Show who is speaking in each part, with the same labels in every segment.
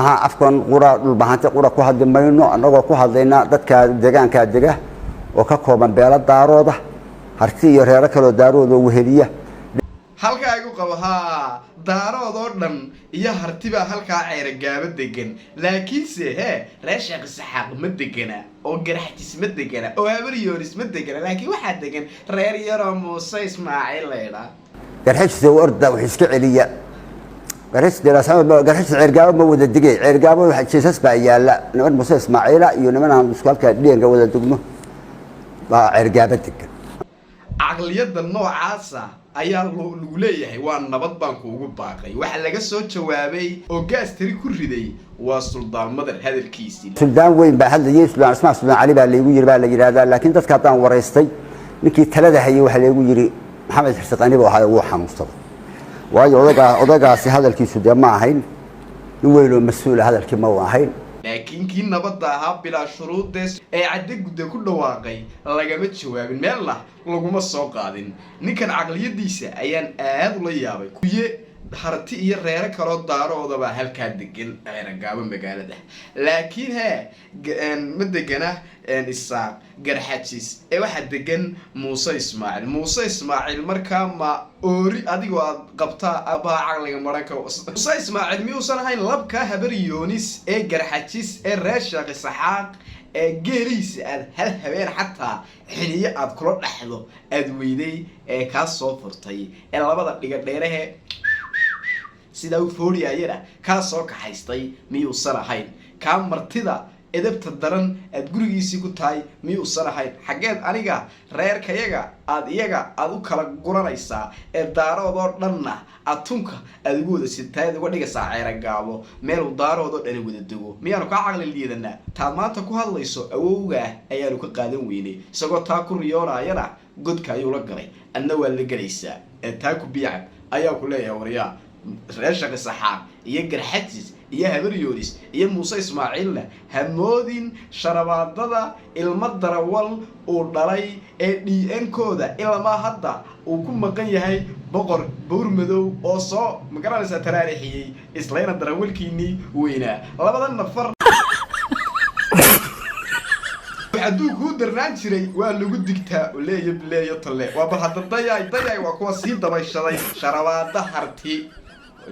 Speaker 1: Maaha afkan qura Dhulbahante qura ku hadli mayno. Annagoo ku hadlayna dadka deegaankaa dega oo ka kooban beelo Daarooda, Harti iyo reero kaloo Daarooda weheliya.
Speaker 2: Halkaa igu qabo. Haa, Daarood oo dhan iyo Hartibaa halkaa Ceeragaabo degan, laakiinse hee, reer Sheekh Isaxaaq ma degana, oo Garaxjis ma degana, oo Habar Yoonis ma degana, laakiin waxaa degan reer yaroo Muuse Ismaaciil laydhaa.
Speaker 1: Garxajis orda wax iska celiya. Garxajis Ceergaabo ma wada dige. Ceergaabo jeesas baa yaalla. Niman Muuse Ismaaciila iyo niman aan isku halkaa dheenka wada degno baa Ceergaabo degan.
Speaker 2: Caqliyadda noocaasa ayaa lagu leeyahay waa nabad baan kuugu baaqay. Waxaa laga soo jawaabay oo gaas tiri ku riday waa Suldaan Madar hadalkiisii.
Speaker 1: Suldaan weyn baa hadlayay. Suldaan Cismaan Suldaan Cali baa laygu yiri, baa la yidhahdaa, laakiin dadka haddaan waraystay, ninkii talada hayay waxaa laygu yiri Maxamed Xirsiqani buu ahaa. Wuu xanuunsaday, waayo odagaasi hadalkiisu dee ma ahayn nin weyn oo mas-uula, hadalkii ma u ahayn.
Speaker 2: Laakiin kii nabadda ahaa bilaa shuruudees ee Cadde Gudde ku dhawaaqay lagama jawaabin, meelna laguma soo qaadin. Ninkan caqliyadiisa ayaan aad ula yaabay. Kuye Harti iyo reero kaloo Daaroodabaa halkaa degan Ceeragaabo magaalada, laakiin hee, ma degana Isaaq, Garxajis, ee waxaa degan Muuse Ismaaciil. Muuse Ismaaciil markaa ma oori adigoo aad qabtaa abaha caqliga maranka? Muuse Ismaaciil miyuusan ahayn labka Habar Yoonis ee Garxajis ee reer Sheekh Isaxaaq ee geeliisa aad hal habeen xataa xiniyo aad kula dhaxdo aad weyday, ee kaa soo furtay, ee labada dhiga dheerahe sidaa u fooriyayana kaa soo kaxaystay? Miyuusan ahayn kaa martida edebta daran aad gurigiisii ku tahay? Miyuusan ahayn? Xaggeed aniga reerkayaga aad iyaga aada u kala guranaysaa, ee Daaroodoo dhanna aad tunka aada ugu wada sitaad uga dhigaysaa Ceeragaabo meeluu Daaroodoo dhani wada dego? Miyaanu kaa caqli liidanaa? Taad maanta ku hadlayso awowgaah ayaanu ka qaadan weynay, isagoo taa ku riyoonayana godka ayuu la galay, adna waad la gelaysaa. Ee taa ku biyacab ayaa ku leeyahay. Waryaa, reer Shaqi Saxaaq iyo Garxajis iyo Habar Yoonis iyo Muuse Ismaaciilna hamoodin sharabaadada ilmo darawal uu dhalay ee DNA-kooda ilamaa hadda uu ku maqan yahay Boqor Bowr Madow oo soo magaranaysaa taraarixiyey islayna darawalkiinii weynaa labada nafar. Hadduu kuu darnaan jiray waa lagu digtaa. Leeyo bileeyo talle waa bal hadda dayaay dayaay, waa kuwa sii dabayshaday sharabaada Harti.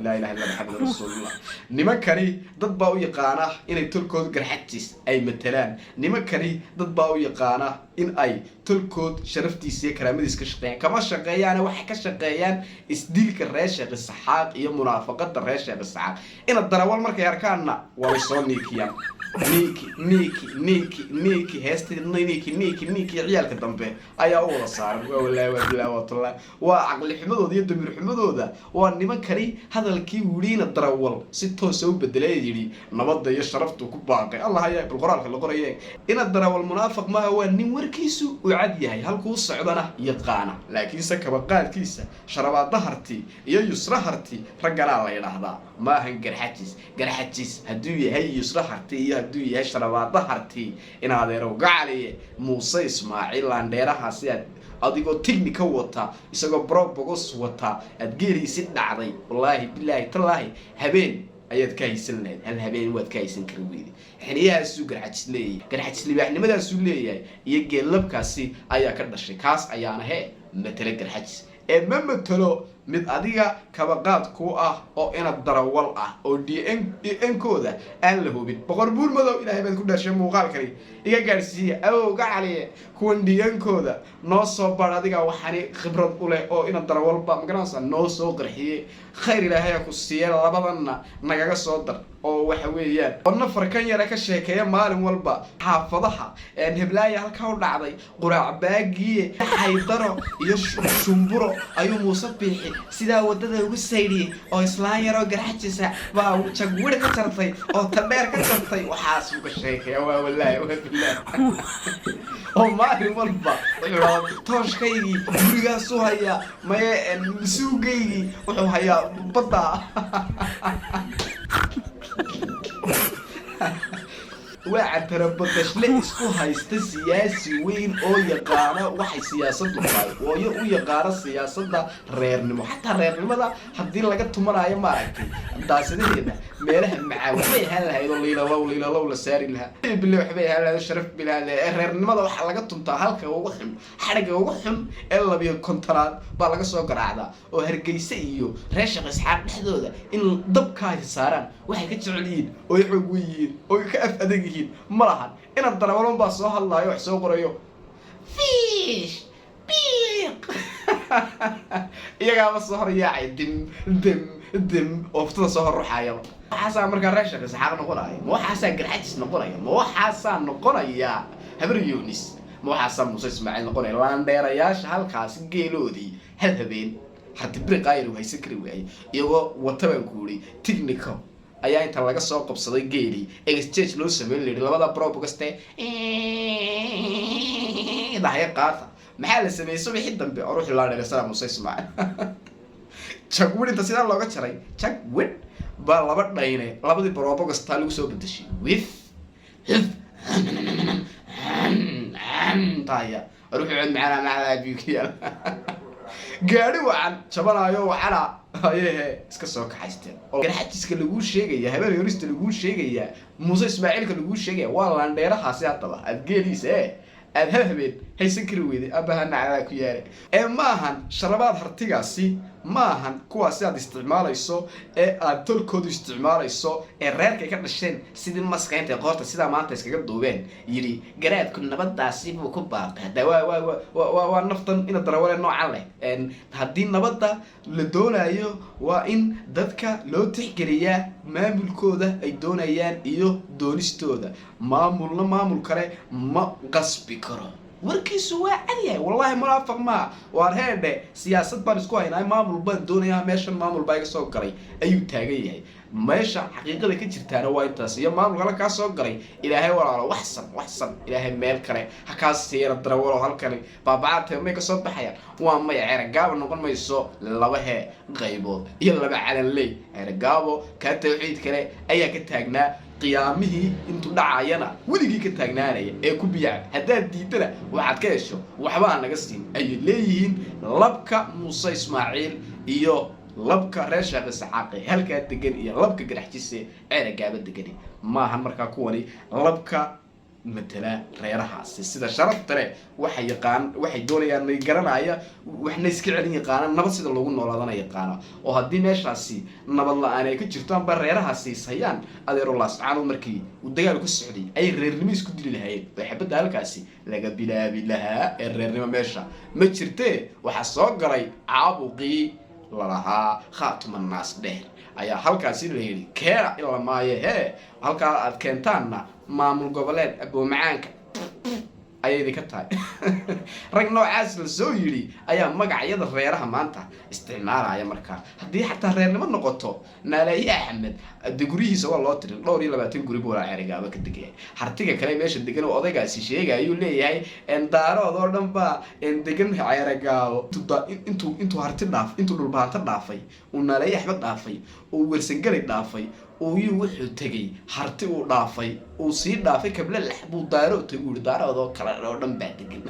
Speaker 2: Laa ilaha illa Maxamed rasuulullah. Nimankani dad baa u yaqaana inay tolkood Garxajis ay matalaan. Nimankani dad baa u yaqaana in ay tolkood sharaftiisa iyo karaamadiisa ka shaqeeyaan. Kama shaqeeyaane, waxay ka shaqeeyaan isdilka reer Sheekh Isaxaaq iyo munaafaqada reer Sheekh Isaxaaq. Ina darawal markay arkaanna waabay soo niikiyaan. Niiki niiki niiki niiki, heestii niiki niiki niiki, ciyaalka dambe ayaa u wada saaran. Waa walaahi, waa bilaa, waa talaa, waa caqli xumadooda iyo damiir xumadooda. Waa nimankani hadalkii wiliina darawal si toosa u bedelay, yidhi nabadda iyo sharaftu ku baaqay. Allah ayaa bal qoraalka la qoraye. Ina darawal munaafiq maaha, waa nin warkiisu uu cad yahay, halkuu socdana yaqaana, laakiinse kabaqaadkiisa Sharabaada Harti iyo Yusra Harti ragganaa la yidhaahdaa, maahan Garxajis. Garxajis hadduu yahay Yusra Harti iyo hadduu yahay Sharabaada Harti, in adeerow gacaliye, Muuse Ismaaciil laandheerahaasi aad adigoo tigni ka wata, isagoo brobogos wata, aad geeliisi dhacday, wallaahi bilaahi tallaahi habeen ayaad ka haysan lahayd. Hal habeen waad ka haysan kari weyday. Xiniyahaasuu Garxajis leeyahay, Garxajis libaaxnimadaasuu leeyahay iyo geellabkaasi ayaa ka dhashay. Kaas ayaana he matelo Garxajis, ee ma matelo mid adiga kabaqaad ku ah oo ina darawal ah oo DNA-kooda aan la hubin. Boqor Buur Madow, ilaahay baad ku dhashay, muuqaalkani iga gaadhsiiya. Awowga caliye, kuwan DNA-kooda noo soo bar, adiga waxaani khibrad u leh oo ina darawalba magaranaysa noo soo qarxiye. Khayr Ilaahay ku siiye, labadanna nagaga soo dar. Oo waxa weeyaan oo nafarkan yara ka sheekeeya maalin walba xaafadaha heblaaya halkaa u dhacday quraac baagiye xaydaro iyo shumburo ayuu Muuse Biixi sidaa wadada ugu saydhiyey, oo islaan yaroo Garxajisa baa jagwir ka jartay oo tandheer ka jartay. Waxaasuu ka sheekeeya. Waa walaahi, waa bilaah. Oo maalin walba wuxuu idhahdaa tooshkaygii gurigaasuu hayaa, maye suugaygii wuxuu hayaa badda. Waa cantarabaqashle isku haysta siyaasi weyn oo yaqaana waxay siyaasaddu tahay, ooyo u yaqaana siyaasadda reernimo. Xataa reernimada haddii laga tumanaayo, maaragtay, daasadaheeda meelaha macaan waxbay ahaan lahayd oo liilalow liilalow la saari lahaa, bile waxbay ahaan lahayd oo sharaf bilaale. Ee reernimada waxaa laga tuntaa halka ugu xun, xadhigga ugu xun ee 52aad baa laga soo garaacdaa, oo Hargeysa iyo reer Sheekh Isxaaq dhexdooda in dabka ay saaraan waxay ka jecel yihiin oo ay xoog weyn yihiin oo ay ka af adag yihiin ma lahan. Inaad darawalon baa soo hadlaayo, wax soo qorayo, fiish biiq, iyagaaba soo hor yaacay, dim dim dim, ooftada soo hor ruxaayaba. Waxaasaa markaa reer Sheekh Isxaaq noqonaya? Ma waxaasaa Garxajis noqonaya? Ma waxaasaa noqonaya Habar Yunis? Ma waxaasaa Muuse Ismaaciil noqonaya? Laandheerayaasha halkaasi geeloodii hal habeen hartibiri qaayir uu haysan kari waayey, iyagoo wata baan ku yidhi technico ayaa inta laga soo qabsaday geelii exchange loo sameyn la yidhi labada brobugaste dahya qaata. Maxaa la sameeyey subaxii dambe? Oo ruuxii laandheeraysana Muuse Ismaaciil jagwid inta sidaa looga jaray, jagwid baa laba dhayne labadii brobogastaa lagu soo bedeshay wif hif taya ruuxii cod macaana macalaa biyaal gaari wacan jabanaayo wacana ayehe iska soo kaxaysteen. Oo Garxajiska laguu sheegaya, Habeen Yorista laguu sheegayaa, Muuse Ismaaciilka laguu sheegaya, waa laandheerahaasi. Haddaba aad geeliisa e aad hal habeen haysan kari weyday, abaha naclaa ku yaale ee ma ahan sharabaad hartigaasi, ma ahan kuwaasi aad isticmaalayso ee aad tolkoodu isticmaalayso ee reerkay ka dhasheen sidii maska intay qoorta sidaa maanta iskaga duubeen yidhi garaadku nabadaasi buu ku baaqay. Hadda waa naftan ina darawale noocan leh. Haddii nabadda la doonayo, waa in dadka loo tixgeliyaa maamulkooda ay doonayaan iyo doonistooda. Maamulna maamul kale ma qasbi karo. Warkiisu waa cadyahay, wallahi munaafaq maa. Waar heedhe, siyaasad baan isku haynaa, maamul baan doonayaa, meeshan maamul baa iga soo galay ayuu taagan yahay. Meesha xaqiiqada ka jirtaana waa intaas iyo maamul kale kaa soo galay. Ilaahay walaalo waxsan waxsan, Ilaahay meel kale ha kaa siira darawalo. Halkani baabacaad may kasoo baxayaan, waa maya. Ceergaabo noqon mayso laba hee qaybood iyo laba calanley. Ceergaabo kaa tawxiid kale ayaa ka taagnaa qiyaamihii intuu dhacayana weligii ka taagnaanaya ee ku biyaca. Haddaad diidana waxaad ka hesho waxba aan naga siin ayay leeyihiin labka Muuse Ismaaciil iyo labka reer Sheekh Isxaaqe halkaa degan iyo labka Garaxjise Ceeragaaba degani. Maahan markaa kuwani labka matala reerahaasi sida sharafta leh. Waxay yaqaan, waxay doonayaan garanaya, waxna iska celin yaqaana, nabad sida loogu noolaadana yaqaana. Oo haddii meeshaasi nabad la-aan ay ka jirto amba reerahaasi ishayaan, adeero Laascaanood markii uu dagaal ku socday ayay reernimo isku dili lahaayeen oo xabadda halkaasi laga bilaabi lahaa. Ee reernimo meesha ma jirtee. Waxaa soo galay caabuqii lalahaa khaatuma naas dheer ayaa halkaasi la yidhi keena ila maaye hee. Halkaa aad keentaanna maamul goboleed aboomacaanka ayay idinka tahay. Rag noocaas la soo yidhi ayaa magacyada reeraha maanta isticmaalaya. Markaa haddii xataa reernimo noqoto, Naalayi Axmed de guryihiisa waa loo tirin, dhowr iyo labaatan guri buu walaa Ceerigaaba ka degaya. Hartiga kale meesha degan oo odaygaasi sheegayuu leeyahay daarood oo dhan baa degan Ceerigaabo. Intuu harti dhaaf, intuu Dhulbahanto dhaafay, uu Naalayi Axmed dhaafay, uu Wersangelay dhaafay, uu wuxuu tegay harti uu dhaafay, uu sii dhaafay kable lax buu daaro tagay. Uu yihi daarood oo kale oo dhan baa degan.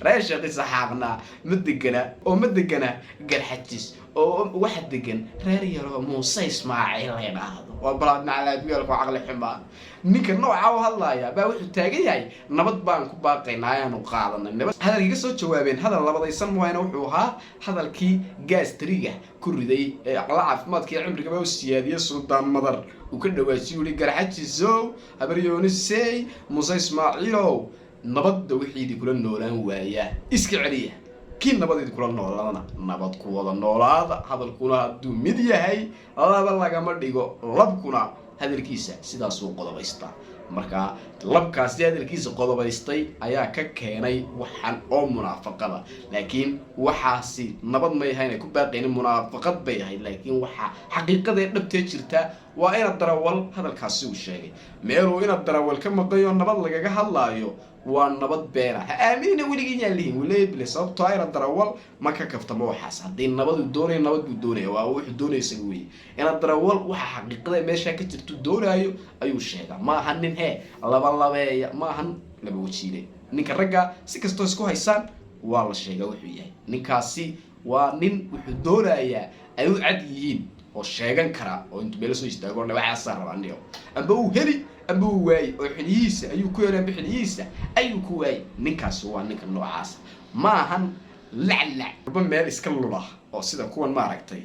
Speaker 2: Reer Sheekh Isaxaaqna ma degana oo ma degana Garxajis, oo waxa degan reer yaroo Muuse Ismaaciil la yidhaahdo. Waa balaad macalaadweelku caqli xumaa. Ninka nooca u hadlaaya baa wuxuu taagan yahay nabad baan ku baaqaynaa, ayaanu qaadanay nabad. Hadalkii ka soo jawaabeen hadal labadaysan waayna wuxuu ahaa hadalkii gaastariga ku riday ee aqla caafimaadka iyo cimrigaba u siyaadiyey Suldaan Madar uu ka dhawaajiy yihi: Garxajisow, Habaryoonisey, Muuse Ismaaciilow, nabadda wixii idinkula noolaan waayaa iska celiya, kii nabad idinkula noolaadana nabad ku wada noolaada. Hadalkuna hadduu mid yahay laba lagama dhigo. Labkuna hadalkiisa sidaasuu qodobaystaa. Markaa labkaasi hadalkiisa qodobaystay ayaa ka keenay waxan oo munaafaqada. Laakiin waxaasi nabad may ahayn ay ku baaqaynin, munaafaqad bay ahayd. Laakiin waxaa xaqiiqadee dhabtee jirta waa ina darawal hadalkaasi uu sheegay meeluu ina darawal ka maqayo nabad lagaga hadlaayo. Waa nabad beena ha aaminina weligii yaan lihin waleebile, sababtoo ayna Darawal ma ka kaftamo waxaas. Haddii nabadu doonaya, nabad buu doonaya, waa wuxuu doonaya isaga weeye. Ina Darawal waxa xaqiiqada meesha ka jirtu doonaayo ayuu sheegaa. Ma aha nin hee laba labeeya, ma ahan laba wajiile. Ninka ragga si kastoo isku haysaan waa la sheegaa wuxuu yahay. Ninkaasi waa nin wuxuu doonayaa ay u cad yihiin oo sheegan kara, oo intuu meelo soo istaago waxaasaa rabaa niyo, amba uu heli amba uu waayi, oo xiliyihiisa ayuu ku heli amba xiliyihiisa ayuu ku waayi. Ninkaasi waa ninka noocaasa, ma ahan laclac walba meel iska lula oo sida kuwan maaragtay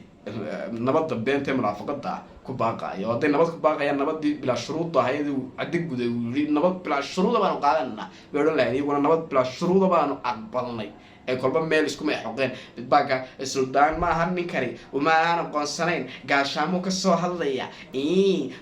Speaker 2: nabadda beenta ee munaafaqada ku baaqayo. Hadday nabad ku baaqayaan, nabadii bilaa shuruudda ahayd caddi guday uu yiri nabad bilaa shuruuda baanu qaadanana bay odhan lahayn iyaguna, nabad bilaa shuruuda baanu aqbalnay. Ee kolba meel iskuma xoqeen midbaanka suldaan ma aha ninkani, uma aan aqoonsanayn, gaashaamo ka soo hadlaya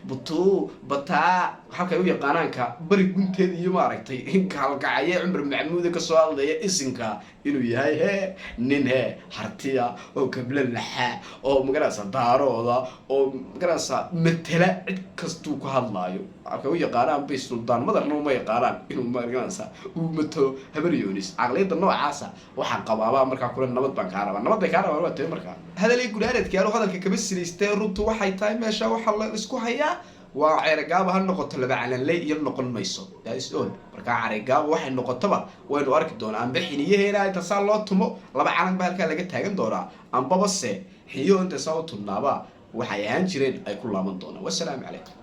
Speaker 2: butuu bataa halkay u yaqaanaanka bari gunteed iyo maaragtay gaalgacaye Cumar Maxamuude kasoo hadlaya isinka inuu yahay hee nin hee hartiya oo kabla laxa oo magaraysa daarooda oo magaraysa matela cid kastuu ku hadlaayo. Halkay u yaqaanaan bay suldaan madarna uma yaqaanaan inuu magaraysa uu matalo Habar Yoonis. Caqliyadda noocaasa waxaa qabaabaa markaa kule nabad baan kaa rabaa, nabad bay kaa rabaan. Waa tahay markaa hadalay gudaaradki anu hadalka kama sinaystee. Runtu waxay tahay meesha waxaa la isku hayaa waa Ceerigaaba ha noqoto laba calanley iyo noqon mayso, that is all. Markaa Ceerigaaba waxay noqotoba waynu arki doonaa. Amba xiniyaheena inta saa loo tumo laba calan ba halkaa laga taagan doonaa, ambaba se xiniyaho inta saa u tumnaaba waxay ahaan jireen ay ku laaban doonaan. Wasalaamu calaykum.